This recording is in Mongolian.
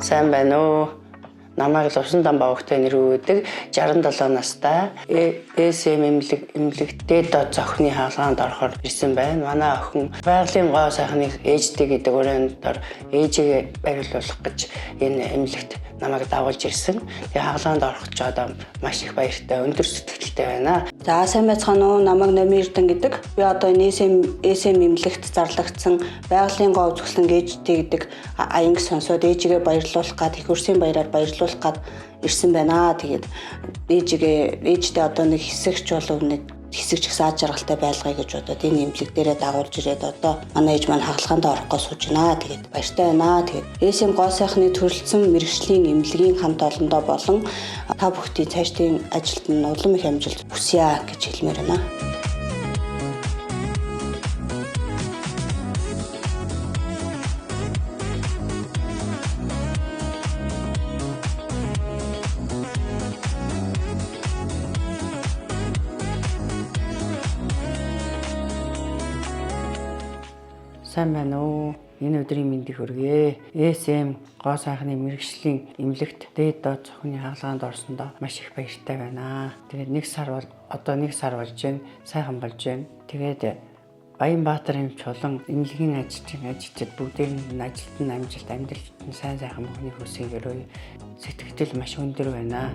Сайн байна уу? Намайг Лувсан Бовогтой нэр өгдөг. 67 настай. ЭСМ эмнэлэг дээд доод зохины хаалгаанд орохоор ирсэн байна. Манай охин байгалийн гоо сайхныг ээжтэй гэдэг өрөөнд дор ээжигээ баярлуулах гэж энэ эмнэлэгт намайг дагуулж ирсэн. Тэгээ хаалгаанд орох ч одоо маш их баяртай, өндөр сэтгэлтэй байна. За, сайн байцгаана уу? Намайг Номин Эрдэн гэдэг. Би одоо энэ SM эмнэлэгт зарлагдсан байгалийн гоо үзэсгэлэн ээжтэй гэдэг аянг сонсоод ээжигээ баярлуулах гад, их өрсийн баяраар баярлуулах гад ирсэн байна. Тэгээд ээжтэй одоо нэг хэсэгч болов нэг хэсэг ч гэсэн аз жаргалтай байлгая гэж бодоод энэ эмнэлэг дээрээ дагуулж ирээд одоо манай ээж маань хагалгаанд орохгүй сууж байна. Тэгээд баяртай байна. Тэгээд SM гоо сайхны төрөлцсөн мэргэжлийн эмнэлгийн хамт олондоо болон та бүхний цаашдын ажилд нь улам их амжилт хүсье гэж хэлмээр байна. Сайн байна уу? Энэ өдрийн мэндийг хүргэе. SM гоо сайхны мэргэжлийн эмнэлэгт дээд доод цохины хаалгаанд орсондоо маш их баяртай байна. Тэгээд нэг сар бол одоо нэг сар болж байна. Сайхан болж байна. Тэгээд Баянбаатар эмч болон эмнэлгийн ажилчин ажилчид бүгдээр нь ажилд нь амжилт, амьдралд нь сайн сайхан бүхнийг хүсэн өрөө. Сэтгэл маш өндөр байна.